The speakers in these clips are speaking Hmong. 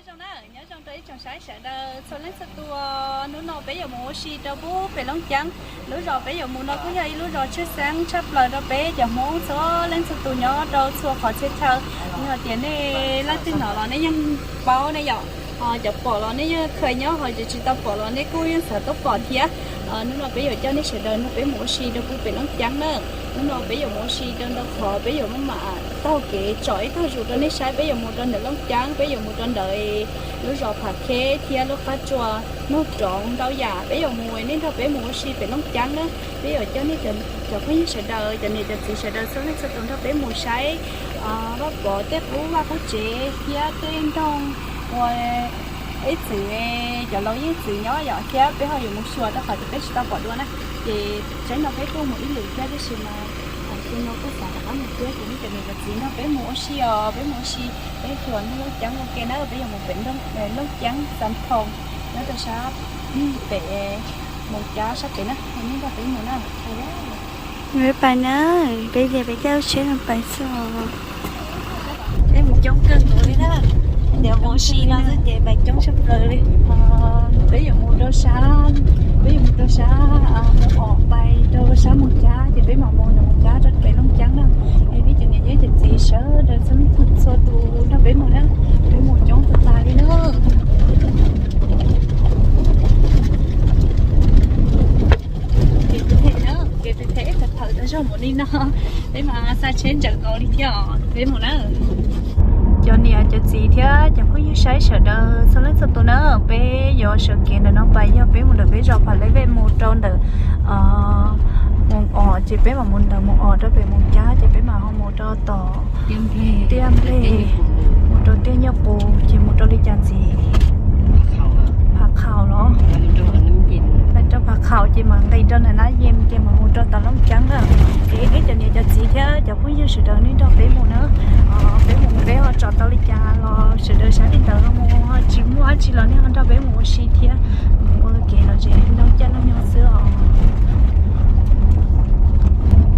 Zoo na, nyob zoo rau ib tsoom saib sawv daws txhua leej txhua tus. Hnub no peb yuav mus ua si rau pub pem Looj Ceeb. Lub zos peb yuav mus no kuj yog ib lub zos tshwj xeeb tshaj plaws rau peb cov Hmoob txhua leej txhua tus nyob rau txhua qhov txhia chaw. Yog tias nej leej twg hnov los nej yeej paub ne yom, cov pom los nej yeej kheev nyob, ho cov tsis tau pom los nej kuj yeej xav tuaj pom thiab. Hnub no peb yuav coj nej sawv daws nrog peb mus ua si rau pub pem Looj Ceeb na. Hnub no peb yuav mus ua si rau ntau qhov, peb yuav maj mam taug kev tsom ib tag zus rau nej saib. Peb yuav mus rau ntawm Looj Ceeb, peb yuav mus rau ntawm lub zos Phav Kheb thiab lub qab tsua Noog Roov ntau yam. Peb yuav mus, nej nrog peb mus ua si pem Looj Ceeb na. Peb yuav coj nej cov phooj ywg sawv daws, cov niam cov txiv sawv daws txhua leej txhua tus nrog peb mus saib Vaj Pov tej qub vaj qub tsev thiab tej nroog ua ib txwm cov laus yeej txwm nyob yom, thiab peb ho yuav mus xyuas rau qhov tias peb tsis tau pom dua na. Ces tsaib no peb kuj mus ib lwm thiab, tab sis mas tam sim no kuj xav rov qab mus thiab, ces nej cov niam cov txiv nrog peb mus ua si os, peb mus ua si, peb xyuas Looj Ceeb ua ke na, peb yuav mus pem Looj Ceeb Xas Thoos nyob rau sab pem Moos Cab sab pem na, nej nrog peb mus na. Peb pais na, peb tias peb caij lub tsheb no pais xwb. Peb mus coob kawg nkaus li na, niam mus ua si no xwb ces pais coob tshaj plaws li. Peb yuav mus rau sab, peb yuav mus rau sab Moos Os, pais rau sab Moos Cab, ces peb mam mus ntawm Moos Cab rau pem Looj Ceeb na. Es nej cov niam cov txiv sawv daws txhua tus nrog peb mus na, peb mus coob tas tas li na. Kev phem na, kev phem phem, thaum thaum tau zog mus li no, peb mas xa tsheb ntsawm nkaus li thiab os. Peb mus na. Cov niam cov txiv thiab cov phooj ywg saib sawv daws txhua leej txhua tus na, peb yuav sawv kev ntawm no pais, yog peb mus ntawm peb zos Phav Laj Vej mus rau ntawm Moos Os, ces peb mam mus ntawm Moos Os rau pem Moos Cab, ces peb mam ho mus rau tom Tiaj Nplej, mus rau Tiaj Nyuj Qus, ces mus rau li cas ntxiv, Phav Khaum los, pais rau Phav Khaum ces mam nqis rau ntawm Nab Yees ces mam mus rau tom Looj Ceeb na. Ces nej cov niam cov txiv thiab cov phooj ywg sawv daws nej nrog peb mus na. Peb mus peb ho tsom tau li cas los sawv daws saib li ntawd, mus ho tsis muaj dab tsi los nej ho nrog peb mus ua si thiab. Mus ua kev no ces nrog caij nrog nyoog xwb os.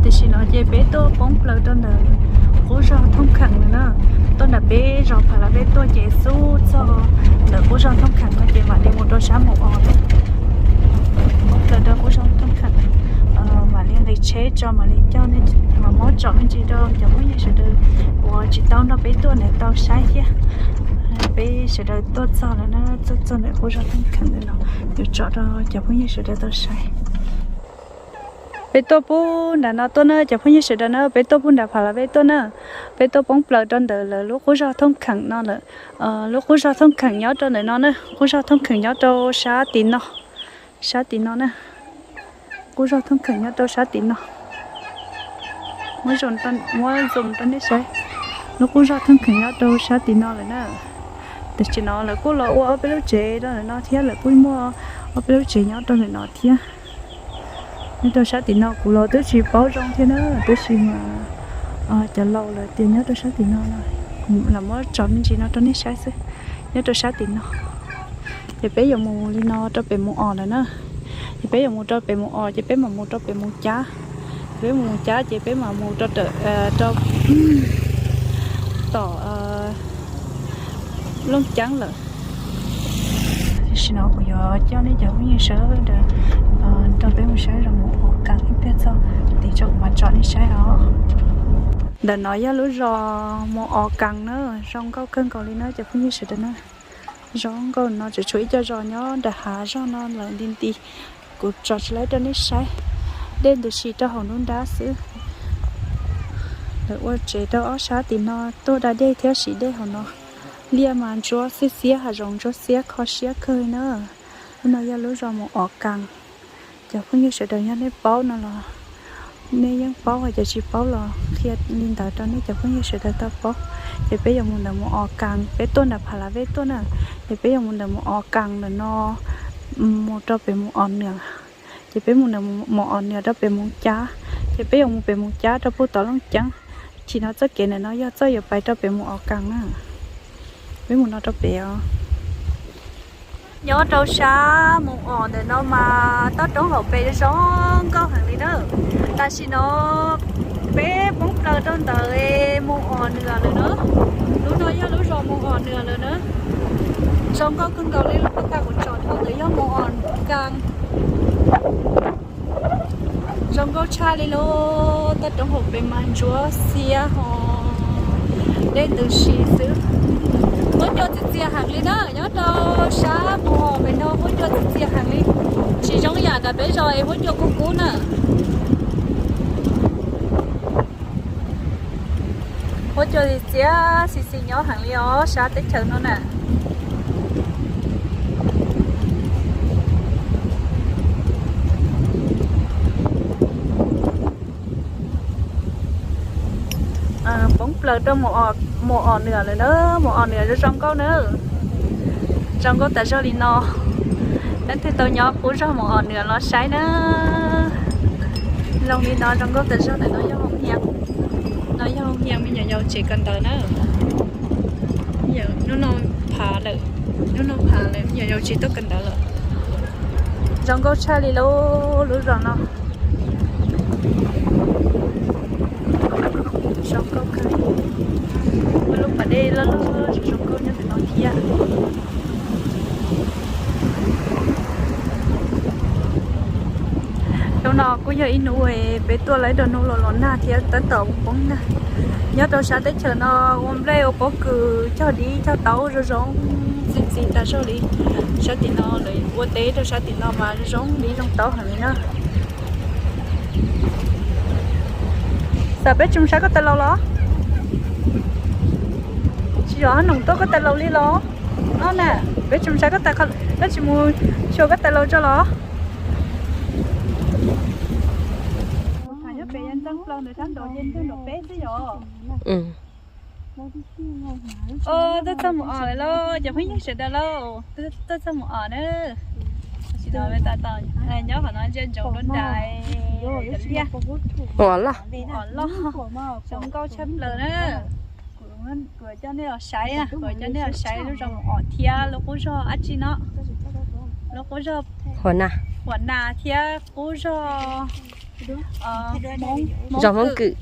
Tam sim no ces peb tuaj poob plaws rau ntawm qub zog Thoob Kheem lawm na. Tuaj nram peb zos Phav Laj Vej tuaj ces xub txog ntawm qub zog Thoob Kheem no ces mam li mus rau sab Moos Os. Poob plaws rau qub zog Thoob Kheem, mam li nqis tsheb tso mam li coj, mam muab tsom me ntsis rau cov phooj ywg sawv daws uas tsis tau nrog peb tuaj ntawd tau saib thiab. Peb sawv daws tuaj txog lawm na, tuaj txog ntawm qub zog Thoob Kheem lawm no, yuav tsom rau cov phooj ywg sawv daws tau saib. Peb tuaj pub nram no tuaj na cov phooj ywg sawv daws na, peb tuaj pub nram Phav Laj Vej tuaj na. Peb tuaj poob plaws rau ntawm lawv lub qub zog Thoob Kheem no lawm. Lub qub zog Thoob Kheem nyob rau ntawm no na, qub zog Thoob Kheem nyob rau sab tim no, sab tim no na. Qub zog Thoob Kheem nyob rau sab tim no. Muab, muab zoom rau nej saib. Lub qub zog Thoob Kheem nyob rau sab tim no lawm na. Tam sim no lawv kuj los ua ob peb lub tsev rau ntawm no thiab, lawv kuj muaj ob peb lub tsev nyob rau ntawm no thiab. Nyob rau sab tim no kuv los twb tsis paub zoo thiab na, tab sis mas cov laus lawv tias nyob rau sab tim no no, kuv lam muab tsom me ntsis no rau nej saib xwb. Nyob rau sab tim no, ces peb yuav mus li no rau pem Moos Os lawm na. Ces peb yuav mus rau pem Moos Os ces peb mam mus rau pem Moos Cab. Peb mus Moos Cab ces peb mam mus rau, rau tom Looj Ceeb lawm. Tam sim no kuv yuav coj nej cov phooj ywg sawv daws nrog peb mus saib zos Moos Os Kaas ib pliag txog tid tso kuv mam tsom nej saib os. Ntawm no yog lub zos Moos Os Kaas na, zoo nkauj kawg nkaus li na cov phooj ywg sawv daws na. Zoo nkauj no tseem tshuav ib co zos nyob nram hav zog no lawm nti nti. Kuv tso tsis laib rau nej saib, dej ntws si rau hauv nruab nrab xwb. Lawv ua tsev rau ob sab tim no tuaj da dej thiab siv dej hauv no. Liaj mas ntsuab xiab xiab, hav zoov ntsuab xiab kho siab kawg na. Lub no yog lub zos Moos Os Kaas. Cov phooj ywg sawv daws yog nej paub no los nej yeej paub, ho cov tsis paub los qhia li ntawd rau nej cov phooj ywg sawv daws tau paub. Ces peb yuav mus ntawm Moos Os Kaas, peb tuaj nram Phav Laj Vej tuaj na. Ces peb yuav mus ntawm Moos Os Kaas ntawm no mus rau pem Moos Os Nws. Ces peb mus ntawm Moos Os Nws rau pem Moos Cab. Ces peb yuav mus pem Moos Cab rau puag tom Looj Ceeb. Chim no txoj kev ntawm no yog txoj yuav pais rau pem Moos Os Kaas na. Peb mus no rau pem os. Nyob rau sab Moos Os ntawm no mas toj roob hauv pes zoo nkauj heev li na. Tam sim no peb poob plaws rau ntawm Moos Os Nws lawm na. Lub no yog lub zos Moos Os Nws lawm na. Zoo nkauj kawg nkaus li, lub pas tag kuv tsom dhau ntawd yog mus os kas. Zoo nkauj tshaj li lauj, toj roob hauv pes mas ntsuab xiab ho dej ntws si xwb. Huab cua txias txias heev li na, nyob rau sab mus os pem no huab cua txias txias heev li. Tsis zoo yam nram peb zos es huab cua kub kub na. Huab cua txias txias xis xis nyob heev li os sab teb chaws no na. Poob plaws rau mus os nws lawm na, mus os nws zoo zoo nkauj na. Zoo nkauj tas zog li no, leej twg tau nyob qub zog mus os nws los saib na. Zoo li no zoo nkauj tas zog ntawm no yog hia, no yog hia me nyuam yaus tsev kawm ntawv na. Hnub no phav lawm, hnub no phav lawm me nyuam yaus tsis tuaj kawm ntawv lawm. Zoo nkauj tshaj li lauj lub zos no. Zoo nkauj kawg li, muaj lub pas dej loj loj zoo zoo nkauj nyob ntawm no thiab. Hnub no kuj yog ib hnub peb tuaj lawm ib rau hnub los los nag thiab tab tom poob nag. Nyob rau sab teb chaws no ua nplej ua pob kws cog dib cog taub zoo zoo ntxim ntxim tas zog li. Sab tim no lawv ua teb rau sab tim no mas zoo zoo dib zoo taub heev li na. Xav peb tsis mus saib koj tais laus los? Tsis yog hab noom tuaj koj tais laus li los? Ob na, peb tsis mus saib koj tais, peb tsis mus xyuas koj tais laus tso los? Tuaj txog mus os lawm lauj, cov phooj ywg sawv daws lauj, tuaj txog mus os na. Nyob qhov no ntsia ntsoov dua ntais, cov liaj, os loj, zoo nkauj tshaj plaws na. Kuv coj nej los saib, kuv coj nej los saib lub zos mus os thiab lub qub zog dab tsi no, lub qub zog Huam Nas thiab qub zog zos Hmoob Kwm.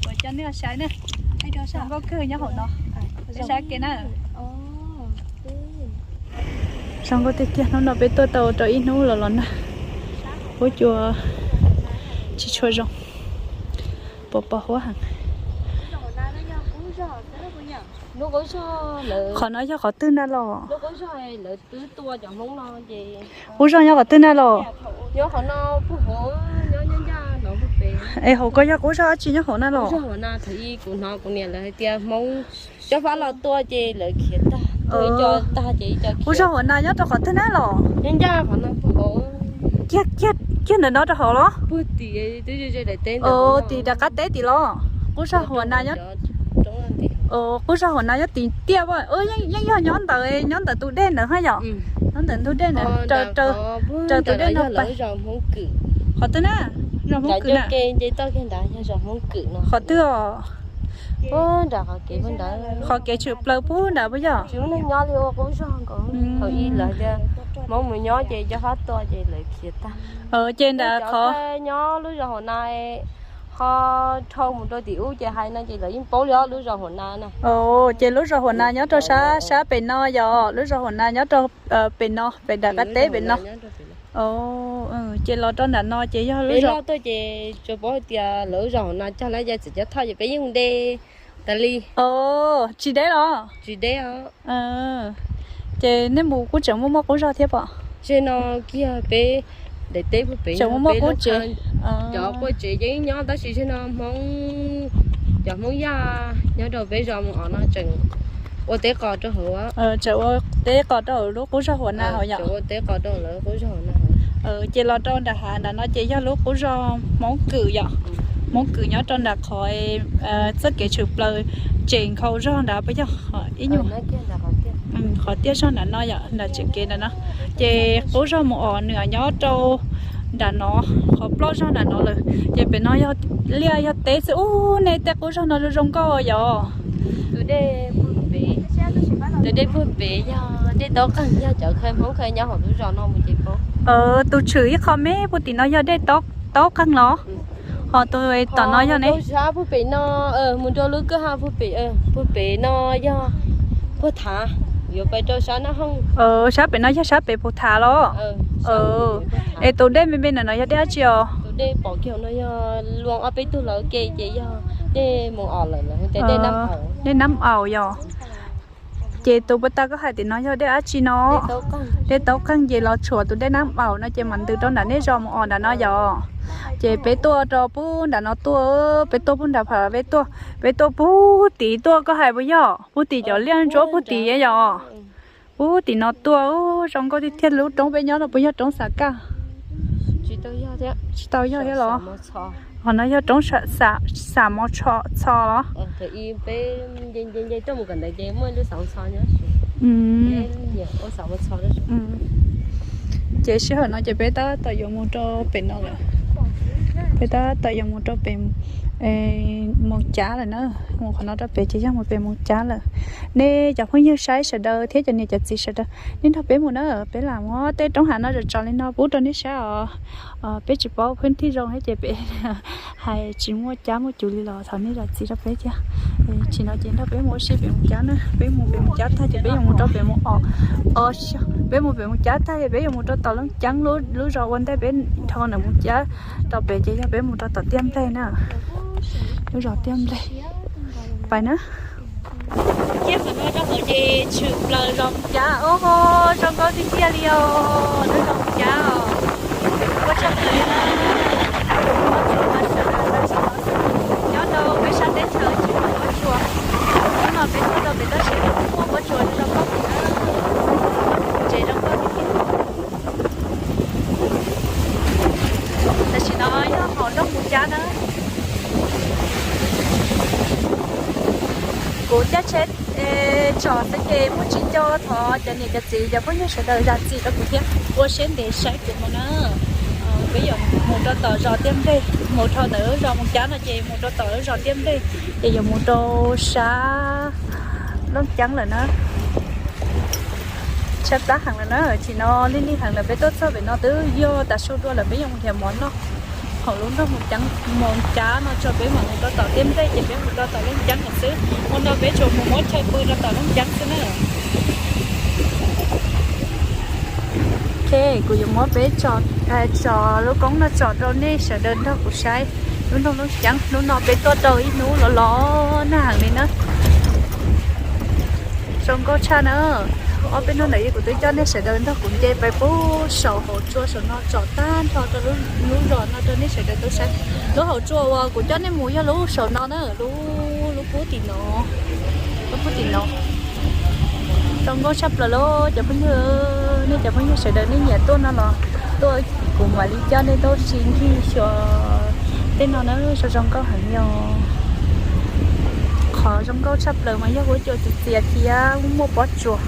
Kuv coj nej los saib na, zoo nkauj kawg nyob hauv no, saib ke na. Zoo nkauj tiag tiag, hnub no peb tuaj tau rau ib hnub los los nag, huab cua tsis tshua zoo, pos pos huab heev. Qhov no yog qhov twg na los? Qub zog nyob qhov twg na los? Es hauv ko yog qub zog dab tsi nyob hauv na los? Cov fab los tua ces lawv khiav tag, tua ib co tag ces ib co khiav. Qub zog Huam Nas nyob rau qhov twg na los? Kiag ntawm no rau hauv los? Tim rov qab teb tim los? Qub zog Huam Nas nyob, qub zog Huam Nas nyob tim tiaj, yeej yog nyob ntawd, nyob ntawm tus dej ntawd hab yom? Nyob ntawm ntug dej ntawd, raws tus dej no pas. Qhov twg na? Zos Hmoob Kwm na. Qhov twg os? Qhov kev tshwm plaws pub nrad puas yog? Hmoob mus nyob ces cov fab tua ces lawv khiav tag. Ces nrad qhov nyob lub zos Huam Nas ho dhau mus rau tim ub ces hais no ces lawv yeej paub li os lub zos Huam Nas na. Ces lub zos Huam Nas nyob rau sab sab pem no yog lub zos Huam Nas nyob rau pem no, pem nram qab teb pem no. Ces los rau nram no ces yog lub zos tuaj ces tsuas paub hais tias lawv lub zos Huam Nas cog lawv cov txiv cov thoj ces peb yeej mus de tas li. Tsis deb los? Tsis deb os. Ces nej mus kuj tseem muaj muaj qub zog thiab pom? Ze no kiag peb daim teb puag pem tseem muaj muaj qub tsev. Cov quaj tsev yeej nyob tab sis ze no Hmoob, cov Hmoob Yaj nyob rau peb zos mus os no tseem ua teb qos rau hauv. Tseem ua teb qos rau hauv lub qub zog Huam Nas hauv yom? Ua teb qos rau lawv qub zog Huam Nas. Ces los rau nram hav nram no ces yog lub qub zog Hmoob Kwm yom? Hmoob Kwm nyob rau nram qhov txoj kev tshwm plaws tseem nkhaus zog nrad puas yog? Ib nyuag qhov tiaj zog nram no yom, nram tseem kev nram no. Ces qub zog mus os nws nyob rau nram no, qhov ploj zog nram no lawm. Ces pem no yog liaj yog teb xwb. Ub, nej tej qub zog no zoo zoo nkauj yom? Tus dej puag pem yog dej taub qeeg, yog cov kha Hmoob kha nyob hauv lub zos no mus ces paub. Tus tshwm ib qho me puag tim no yog dej taub qeeg los? Ho tus tom no yog ne? Puag pem no, mus rau lub kwj ha puag pem, puag pem no yog puag thav. Yuav pais rau sab Nab Hooj. Sab pem no yog sab pem Pus Tham los? Es tus dej me me ntawm no yog dej dab tsi os? Dej Nab Aum yog. Ces tus puag ta koj hais tim no yog dej dab tsi no? Dej Taub Qeeg ces los tshuam tus dej Nab Aum no ces mam ntws rau nram nej zos mus os nram no yog. Ces peb tuaj rau pug nram no tuaj, peb tuaj pug nram Phav Peb tuaj, peb tuaj pug tim tuaj koj hais puas yog? Pug tim cov liaj ntsuab pug tim yog. Pug tim no tuaj, zoo nkauj tiag tiag. Lub roob peb nyob no puas yog roob Xam Kaj? Tsis tau yog thiab los? Ho no yog roob Xam Mos Txho los? Ces sij hawm no ces peb tab tom yuav mus rau pem no lawm. Peb tab tom yuav mus rau pem Moos Cav lawm na. Mus qhov no rau pem ces yog mus pem Moos Cav lawm. Nej cov phooj ywg saib sawv daws thiab cov niam cov txiv sawv daws, nej nrog peb mus na. Peb lam muab tej roob hav no zom tso li no pub rau nej saib os. Peb tsis paub phwb thij zoo thiab ces peb hais tsis muaj cab muaj cuv li los thov nej zam txim rau peb thiab. Tsis no ces nrog peb mus ua si pem Moos Cab na. Peb mus pem Moos Cab tag ces peb yuav mus rau pem Moos Os. Peb mus pem Moos Cab tag ces peb yuav mus rau tom Looj Ceeb, lub zos ua ntej peb dhau ntawm Moos Cab rau pem ces yog peb mus rau tom Tiaj Nplej na. Lub zos Tiaj Nplej. Pais na. Tiaj qhov no rau hauv ces tshwm plaws zos Moos Cab. Os, zoo nkauj tiag tiag li os, lub zos Moos Cab os. Ua tshaj plaws li na. Nyob rau peb sab teb chaws tsis muaj pob tsuas. Hnub no peb tuaj rau pem tab sis muaj pob tsuas zoo nkauj heev na. Tsev zoo nkauj tiag tiag. Tam sim no yog hauv nroog Moos Cab na. Kuv caij tsheb tsom xwb ces muaj tsis nco, thov cov niam cov txiv cov phooj ywg sawv daws zam txim rau kuv thiab ua siab ntev saib kuv mus na. Peb yuav mus rau tom zos Tiaj Nplej, mus dhau ntawm lub zos Moos Cab no ces mus rau tom lub zos Tiaj Nplej ces yuav mus rau sab Looj Ceeb lawm na. Tshaib plab heev lawm na, tsis no lij lij heev lawm. Peb tuaj txog pem no twb yog tav su dua lawm, peb yuav mus nrhiav mov noj. Hauv lub nroog Moos Cab no tso peb mam mus rau tom Tiaj Nplej ces peb mus rau tom Looj Ceeb lawm xwb. Ua no peb tsuas mus muab chaw pw rau tom Looj Ceeb xwb na. Ok, kuv yuav muab peb tso lub koob no tso rau nej sawv daws nrog kuv saib lub nroog Looj Ceeb. Hnub no peb tuaj rau ib hnub los los nag heev li na. Zoo nkauj tshaj na. Ob peb hnub ntawd kuv twb coj nej sawv daws nrog kuv nce pais puag saum hauv tsua saum no tsom tag nrho rau lub zos no rau nej sawv daws tau saib. Lub hauv tsua uas kuv coj nej mus yog lub saum no na, lub, lub pub tim no, lub pub tim no. Zoo nkauj tshaj plaws lauj cov phooj ywg, nej cov phooj ywg sawv daws nej nyiam tuaj no los tuaj, kuv mam li coj nej tuaj ua si ncig xyuas tej no na, zoo zoo nkauj heev li os. Qhov zoo nkauj tshaj plaws mas yog huab cua txias txias thiab muaj pob tsuas.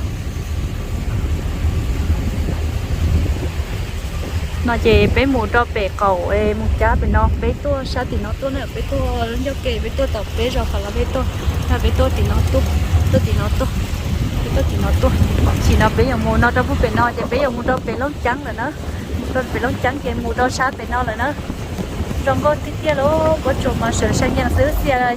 No ces peb mus rau pem qaum Moos Cab pem no, peb tuaj sab tim no tuaj na, peb tuaj ncauj ke, peb tuaj tom peb zos Pham Las Vej tuaj, no peb tuaj tim no tuaj, tuaj tim no tuaj, peb tuaj tim no tuaj. Tim no peb yuav mus no rau pug pem no ces peb yuav mus rau pem Looj Ceeb lawm na, mus rau pem Looj Ceeb ces mus rau sab pem no lawm na. Zoo nkauj tiag tiag lauj, pob tsuas mas sawv sai nyees xwb,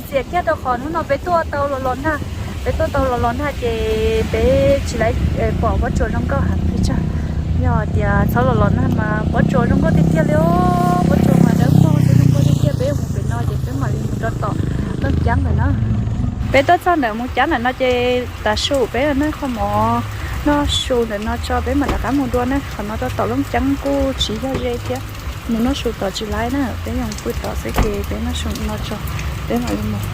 xiam kiag rau qhov hnub no peb tuaj tau los los nag, peb tuaj tau los los nag ces peb tsis laiv pom pob tsuas zoo nkauj heev pes tsawg. Yog tias txhob los los nag mas pob tsuas zoo nkauj tiag tiag li os, pob tsuas mas dawb paug xwb, zoo nkauj tiag tiag. Peb yuav mus pem no ces peb mam li mus rau tom Looj Ceeb lawm na. Peb tuaj txog ntawm Moos Cab ntawm no ces tav su peb noj qhov mov noj su ntawm no tso peb mam rov qab mus dua na. Qhov no rau tom Looj Ceeb kuj tsis yog ze thiab, mus noj su tom tsis laiv na, peb yuav pw tom xwb ces peb noj su no tso peb mam li mus.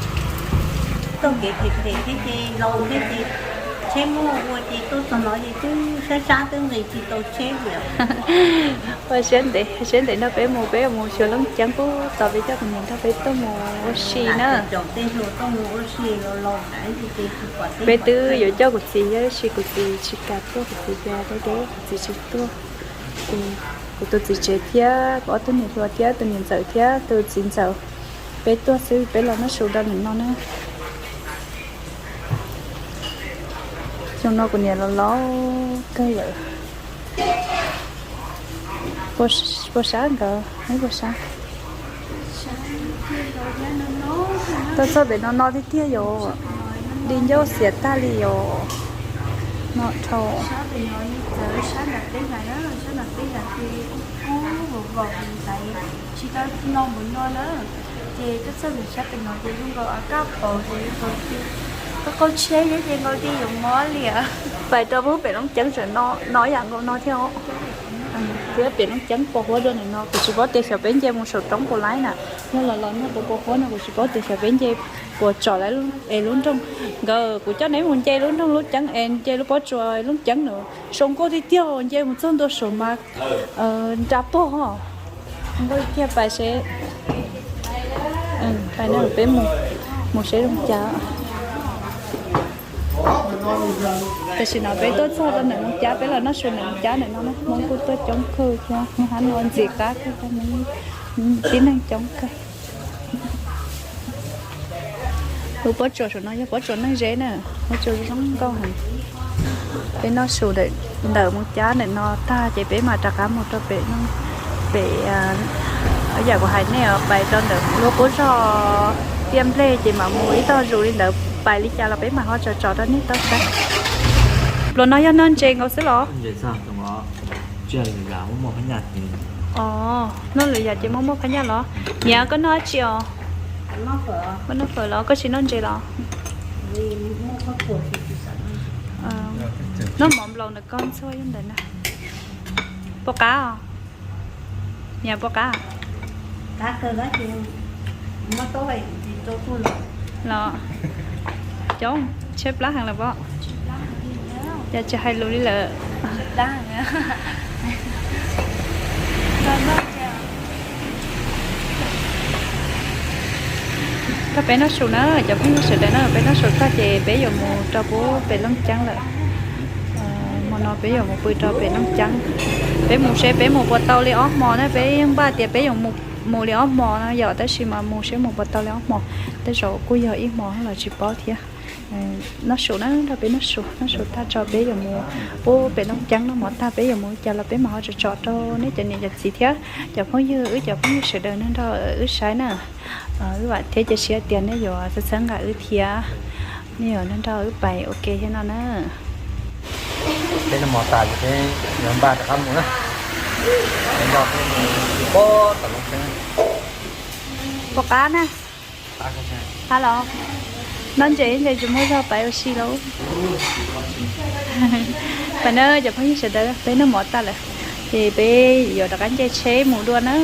Txoj kev phem phem thiab ces laus thiab ces tsheb muaj ua ces tuaj txog no ces twb sab sab twb nqis tsis tau tsheb li. Ua siab ntev, siab ntev nrog peb mus, peb mus xyuas Looj Ceeb pub tau peb coj kuv niam nrog peb tuaj mus ua si na. Peb twb yuav coj kuv txiv, tab sis kuv txiv tsis kam tuaj, kuv txiv tias deb deb kuv txiv tsis tuaj. Ces kuv tus txiv tsev thiab kuv ob tug niam hluas thiab tus niam ntxawm thiab tus txiv ntxawm, peb tuaj xwb peb los noj su rau nim no na. Xyoo no kuv niam los laus kawg lawm. Puas sab nkawd, puas sab? Tuaj txog pem no no tiag tiag yom, di ncauj xiav tag li yom. No dhau. Sab pem no li txawv sab nram teb nram na, sab nram teb nram ces kub kub vos vos li ntawd, tsis tau no npaum no na. Ces tuaj txog lub sab pem no ces zoo nkaus kab paus ces zoo nkaus li, qaug qaug tsheb thiab ces nkaus li yuav mob li. Pais rau pem Looj Ceeb tam no no yam nkaus no thiab. Thiab pem Looj Ceeb pos huab dua ntawm no, kuv tsis paub tias xyov peb nce mus saum roob puas laib na. Yog los los nyob puas pos huab no kuv tsis paub tias xyov peb nce puas tsom lawv es lub nroog. Nkawd kuv coj neb mus nce lub nroog Looj Ceeb es nce lub pob tsuas Looj Ceeb na, zoo nkauj tiag tiag, nce mus txog ntua saum mas nra pog. Nkauj tiag, pais seb, pais na peb mus, mus seb zoo cas. Tam sim no peb tuaj txog rau ntawm Moos Cab, peb los noj su ntawm Moos Cab ntawm no na, Hmoob kuj tuaj coob kawg thiab, hab no ntxim qab kawg, tib neeg coob kawg. Lub pob tsuas saum no yog pob tsuas neeg zeb na, pob tsuas zoo nkauj heev. Peb noj su ntawm Moos Cab ntawm no tag ces peb mam rov qab mus rau pem, pem, yam kuv hais nej os, pais rau ntawm lub qub zog Tiaj Nplej ces mam mus ib tog zus li ntawd, pais li cas los peb mam ho tsom tsom rau nej tau saib. Pluas no yog noj ntses nkaus xwb los? Os, noj lwm yam ces muaj muaj phab nyaj los? Niam, koj noj dab tsi os? Koj noj fawm los koj tsis noj ntses los? Noj mov nplaum ntawm koj ntxuaj ib ntawd na. Puas qab os? Niam, puas qab? Los, coob, tshaib plab heev lawm pob. Cas tsis hais lus li lawm. Tag peb noj su na, cov phooj ywg sawv daws na, peb noj su tag ces peb yuav mus rau pub pem Looj Ceeb lawm. Hmo no peb yuav mus pw rau pem Looj Ceeb. Peb mus seb peb mus puas tau li ob hmo na, peb yeej npaj tias peb yuav mus li ob hmo no yom, tab sis mas mus seb mus puas tau li ob hmo. Tej zaum kuj yog ib hmo los tsis paub thiab. Noj su na, nrog peb noj su, noj su tag tso peb yuav mus pub pem Looj Ceeb, noj mov tag peb yuav mus li cas los peb mam ho tsom tsom rau nej cov niam cov txiv thiab cov phooj ywg, wb cov phooj ywg sawv daws nrog nrog wb saib na. Wb vam thiab cia siab tias nej yuav txhawb txhawb nqa wb thiab, nej yuav nrog nrog wb pais ua ke thiab no na. Peb noj mov tas ces peb yuav npaj rov qab mus na. Peb nrog peb mus pub tom Looj Ceeb. Puas qab na? Qab los? Noj ntses ntses tsis muaj zog pais ua si lauj. Pais na cov phooj ywg sawv daws, peb noj mov tag lawm ces peb yuav rov qab nce tsheb mus dua na.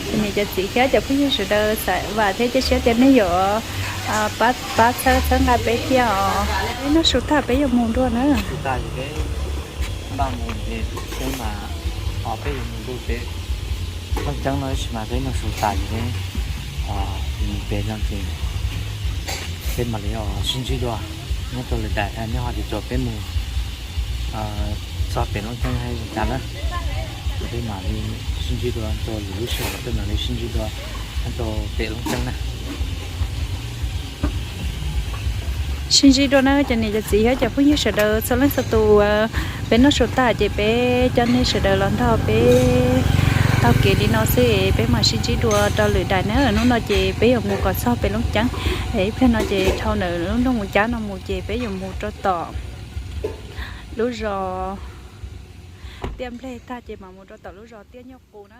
Cov niam cov txiv thiab cov phooj ywg sawv daws, vam thiab cia siab tias nej yuav pab txhawb txhawb nqa peb thiab os. Peb noj su tag peb yuav mus dua na. Npaj mus es peb mas, peb yuav mus dua pem Looj Ceeb no tab sis mas peb noj su tas ces peb mus pem no ces peb mam li sib ntsib dua nyob rau lwm daim, nej ho caum caum peb mus txog pem Looj Ceeb li cas na. Peb mam li sib ntsib dua rau lwm lub sij hawm, peb mam li sib ntsib dua nyob rau pem Looj Ceeb na. Sib ntsib dua na cov niam cov txiv thiab cov phooj ywg sawv daws txhua leej txhua tus. Peb noj su tag ces peb coj nej sawv daws los nrog peb taug kev li no xwb, peb mam sib ntsib dua rau lwm daim na. Hnub no ces peb yuav mus kom txog pem Looj Ceeb. Ib pliag no ces dhau ntawm lub nroog Moos Cab no mus ces peb yuav mus rau tom lub zos Tiaj Nplej tag ces mam mus rau tom lub zos Tiaj Nyuj Qus na.